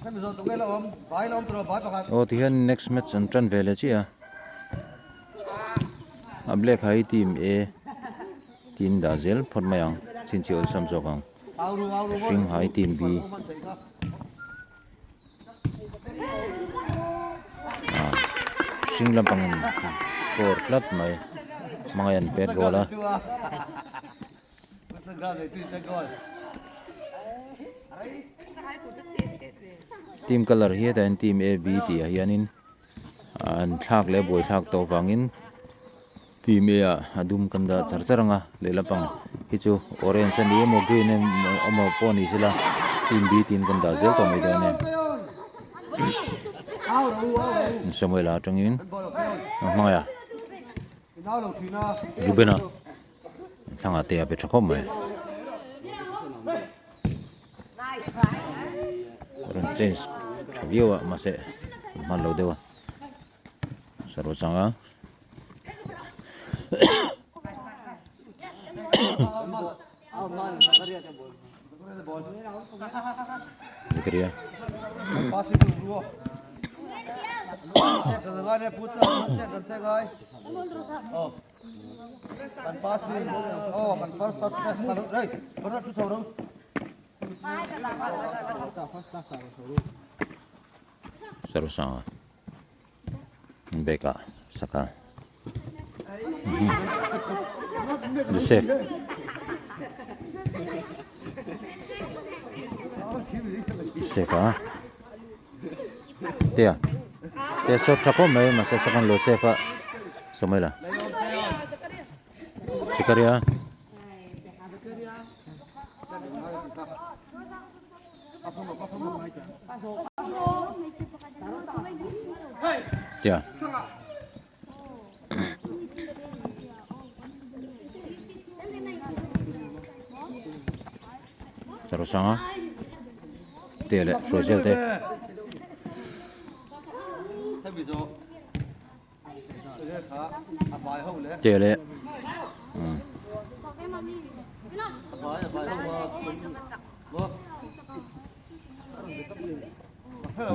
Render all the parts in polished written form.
Aw tihian next match an tan ve leh chiah a a black ha hi team A tiin dah zel phawt mai ang chhinchhiah awlsam zawk ang a hring ha hi team B ah hring lampang in score tlat mai hmangaih an pet goal a. Team colour hi hetah hian team A B tih ah hianin an thlak leh a buai thlak tawh avangin team A ah a dum kan dah char char ang a lehlam pang hi chu orange a ni emaw green emaw pawh ni sela team B tiin kan dah zel tawh mai dawn a ni. Samuel a atangin a hmangaih a Reuben-a. Thlang te a pe tha khawp mai. Rawn change tha viau a mahse hman lo deuh a saro chang a. Zakaria. Sarusanga bag ah saka Joseph Joseph a Tia Tia shot tha khawp mai mahse second lo save a Samuel a Zakaria Tia Sarosanga te leh Hruaizel te. Te leh umm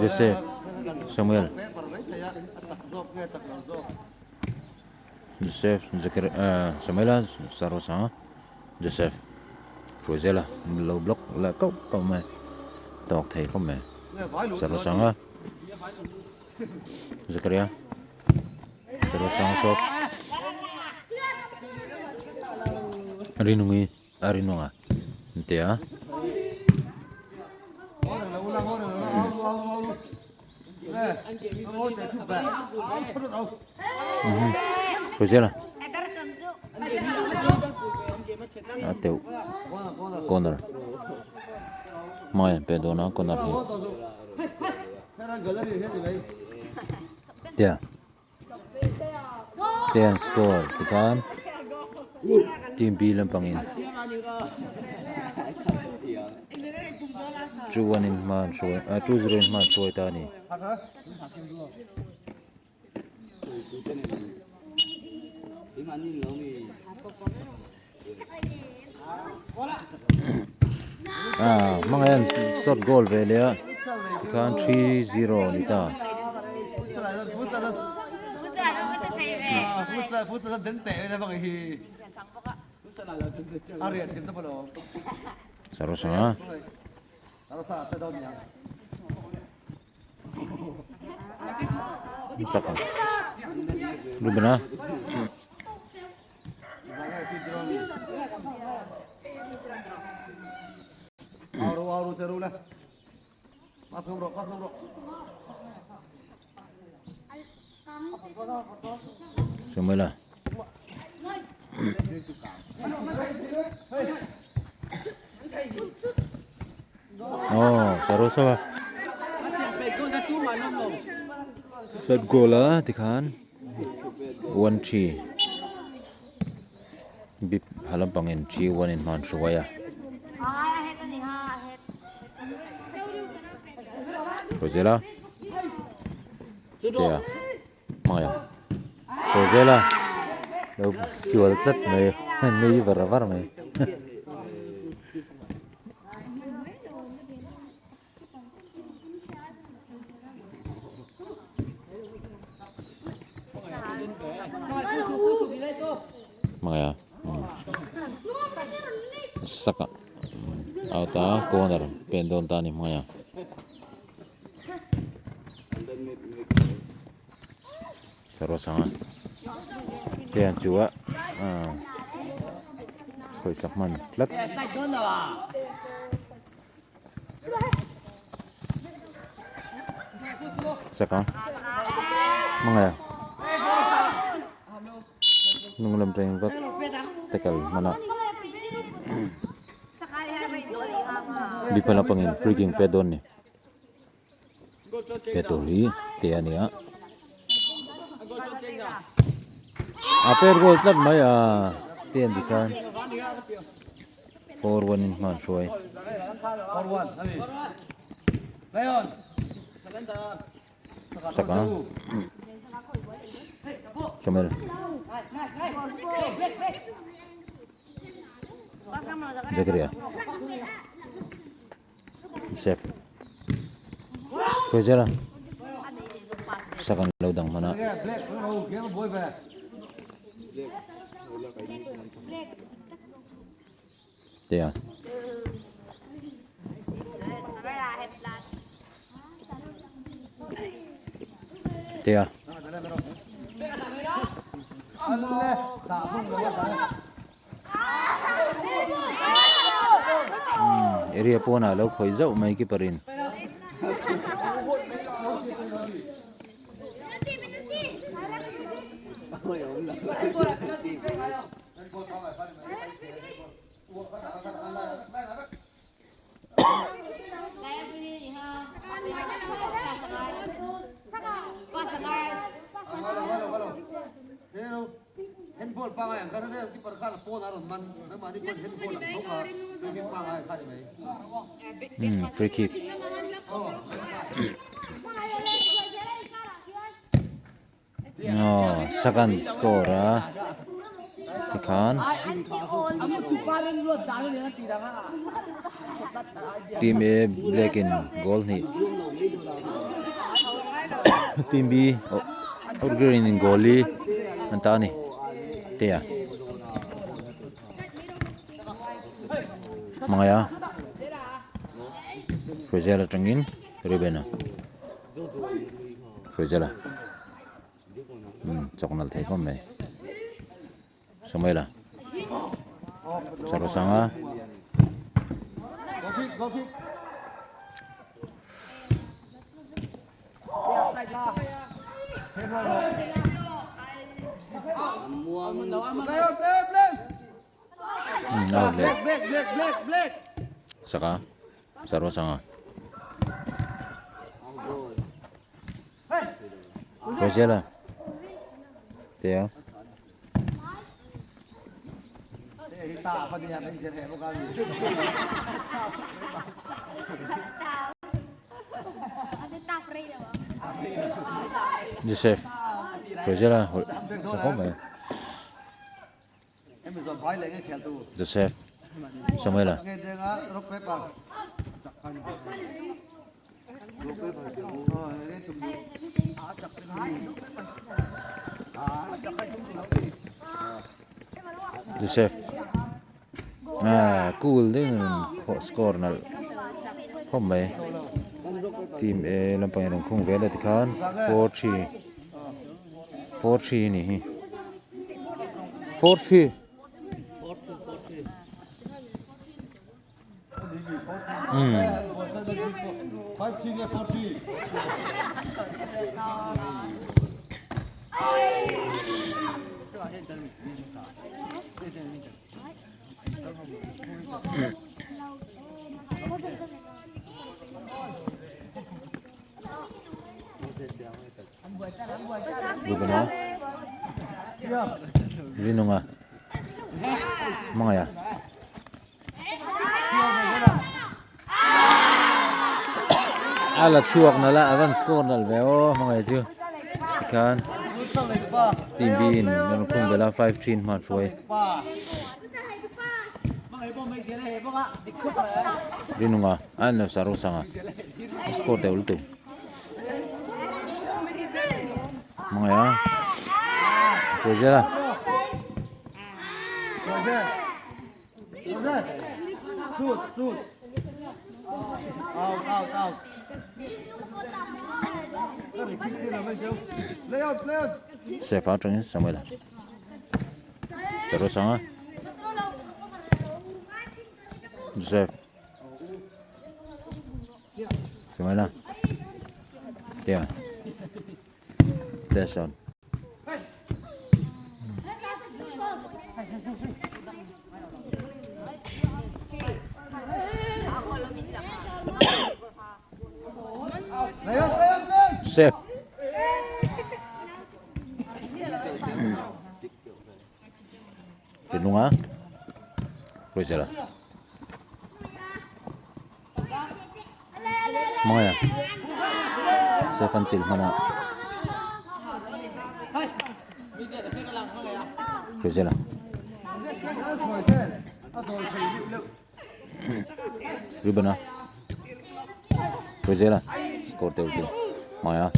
Joseph Samuel Joseph Zakaria ah Samuela Sarosanga Joseph Hruaizela lo block leh kauh kauh mai tawk thei khawp mai Sarosanga Zakaria Sarosanga sawt Rinungi a rinunga an ti a. Hruaizela a teuh corner hmai an pe dawn a corner hi tia te an score tikhan team B lampangin 2-1 in hma an hruai ah 2-0 in hma an hruai ta a ni. Ah hmangaih an shot goal ve leh a tikhan 3-0 a ni ta. Sarosanga. Saka. Rubena. Samuela. Oh, Sarosa. Third goal a tikhan 1-3 bip halampang in 3-1 in hman hruai a. Rosela. Tia. Hmangaih a. Rosela. Lo sual tlat mai. Nui var var mai. Hmangaih a saka out a corner pen dawn ta a ni hmangaih a. Saruat sanga te an chu a khawihsak hman tlat. Saka hmangaih a hnung lam tang vat tackle hman a biphan lampangin free kick pet dawn a ni. Pe tur hi te a ni a a per goal tlat mai a te an ti khan 4-1 in hman hruai. Sak a Samuel Zakaria Joseph Hruaizela sak an lo dang hman a. Tia. Tia. Area pawnah lo khawi zauh mai keeper in. Umm free kick. Aw second score a tikhan team A black in goal hnih team B green in goal li an ta a ni te a hmangaih a Hruaizela atangin Reuben a. Hruaizela umm chawk nalh thei khawp mai Samuela Sarosanga umm out leh saka. Sarosanga Rosella te a Joseph Rosella ta khawp mai. Joseph Samuela. Joseph ah cool deuhin score nalh khawp mai team A lampang in rawn khung vel a tikhan 4-3 4-3 a ni hi. 4-3. Hmm. Rubena Rinunga Hmangaih a la chhuak nalh a a van score nalh ve aw hmangaih chu tikhan team B in an rawn khung belh a 5-3 in hma hruai. Rinunga a en lo Sarosanga a score deuh lutuk. Hmangaih a. Hruaizela. Sefa atangin Samuela. Charosanga. Joseph. Samuela. Tia. Deson. Sep. Tinunga. Hruaizela. Hmangaia Safe an chilh hman a Hruaizela Ribbon a Hruaizela score tel tu Hmangaia.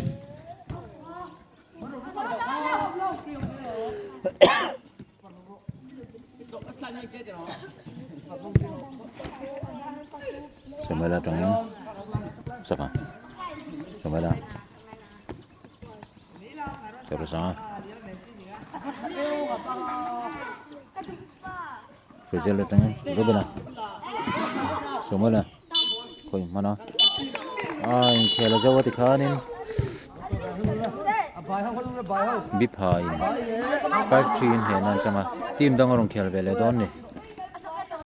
Samuel atangin saka Samuel Terus anga Brazil atangin Ruben a Samuel a khawi hman a a inkhel a zo a tikhanin Bipha in 5-3 in hnehna an chang a team dang a rawn khel ve leh dawn a ni.